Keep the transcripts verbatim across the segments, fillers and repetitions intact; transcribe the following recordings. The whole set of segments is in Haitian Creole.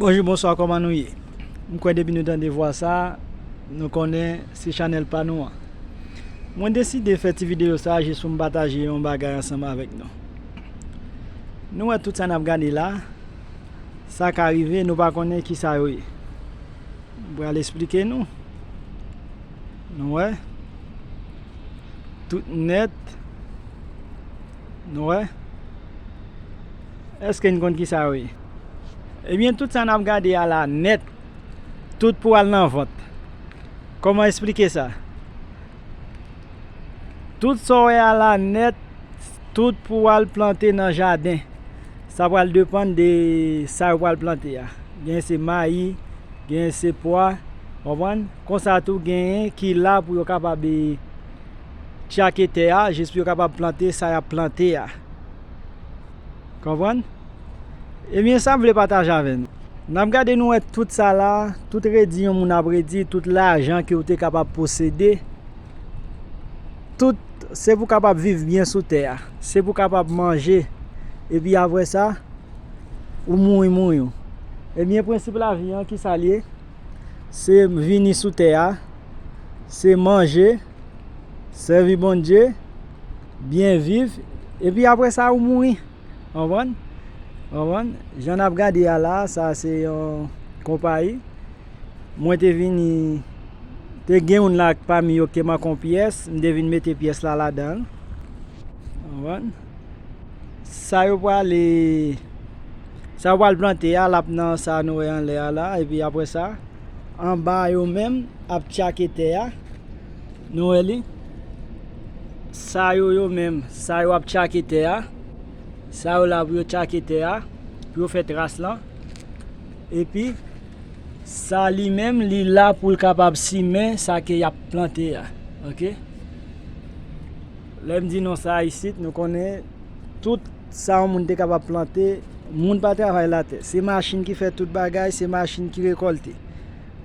Bonjou, bonswa, kòman nou ye? M kwè depi nou tande vwa sa, nou konnen se chanèl pa nou an. Mwen deside fè ti videyo sa jis pou m pataje yon bagay ansanm avèk nou. Nou wè tout sa n ap gade la, sa ka rive, nou pa konnen ki sa yo ye. M pral esplike nou. Nou wè? Tout nèt. Nou wè? Èske n konn ki sa yo ye? Ebyen, tout sa n ap gade a la nèt, tout pou al nan vant. Kòman esplike sa? Tout sa w wè a la nèt, tout pou al plante nan jaden. Sa pral depann de sa yo pral plante a. Gen se mayi, gen se pwa, konprann? Konsa tou genyen ki la pou yo kapab, e, tchake tè a, jis pou yo kapab plante sa y ap plante a. Konprann? Ebyen, sa m vle pataje avè nou. N ap gade, nou wè tout sa la, tout redi yon moun ap redi, tout lajan ke w te kapab posede, tout se pou kapab viv byen sou tè a, se pou kapab manje, epi apre sa, ou mouri, mouri w. Ebyen, prensip lavi an, ki sa l ye? Se vini sou tè a, se manje, sèvi Bondye, byen viv, epi apre sa, ou mouri. Konprann? Konprann? Jan n ap gade a la, sa se yon konpayi. Mwen te vini, te gen youn la pami yo ke manke yon pyès, m te vin mete pyès la ladan l. Konprann? Sa yo pral, sa yo pral plante a, l ap nan sa nou wè anlè a la, epi apre sa, anba yo menm ap tchake tè a. Nou wè li? Sa yo, yo menm, sa yo ap tchake tè a. Sa yo la pou yo tchake tè a, pou yo fè tras lan. Epi, sa li menm, li la pou l kapab simen sa ke y ap plante a. Oke? Lè m di nou sa isit, nou konnen tout sa yon moun te kapab plante, moun pa travay latè. Se machin ki fè tout bagay, se machin ki rekòlte.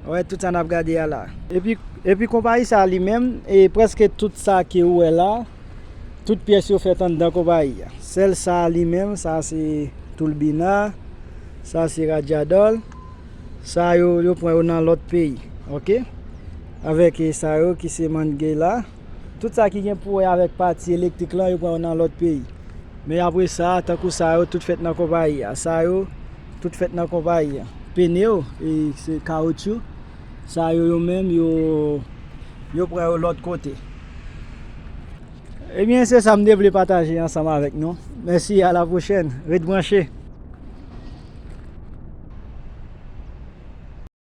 Wè, tout sa n ap gade a la. Epi, epi konpayi sa li menm, e prèske tout sa ke ou wè la, tout pyès yo fèt anndan konpayi a. Sèl sa li menm, sa se toulbina, sa se radyadòl, sa yo, yo pran yo nan lòt peyi, oke? Avèk, e, sa yo ki se mangay la. Tout sa ki gen pou wè avèk pati elektrik lan, yo pran yo nan lòt peyi. Men apre sa, tankou sa yo, tout fèt nan konpayi a. Sa yo, tout fèt nan konpayi a. Pneu, e se kawotchou. Sa yo, yo menm, yo, yo pran yo lòt kote. Ebyen, se sa m te vle pataje ansanm avèk nou. Mèsi, a la pwochèn. Ret branche.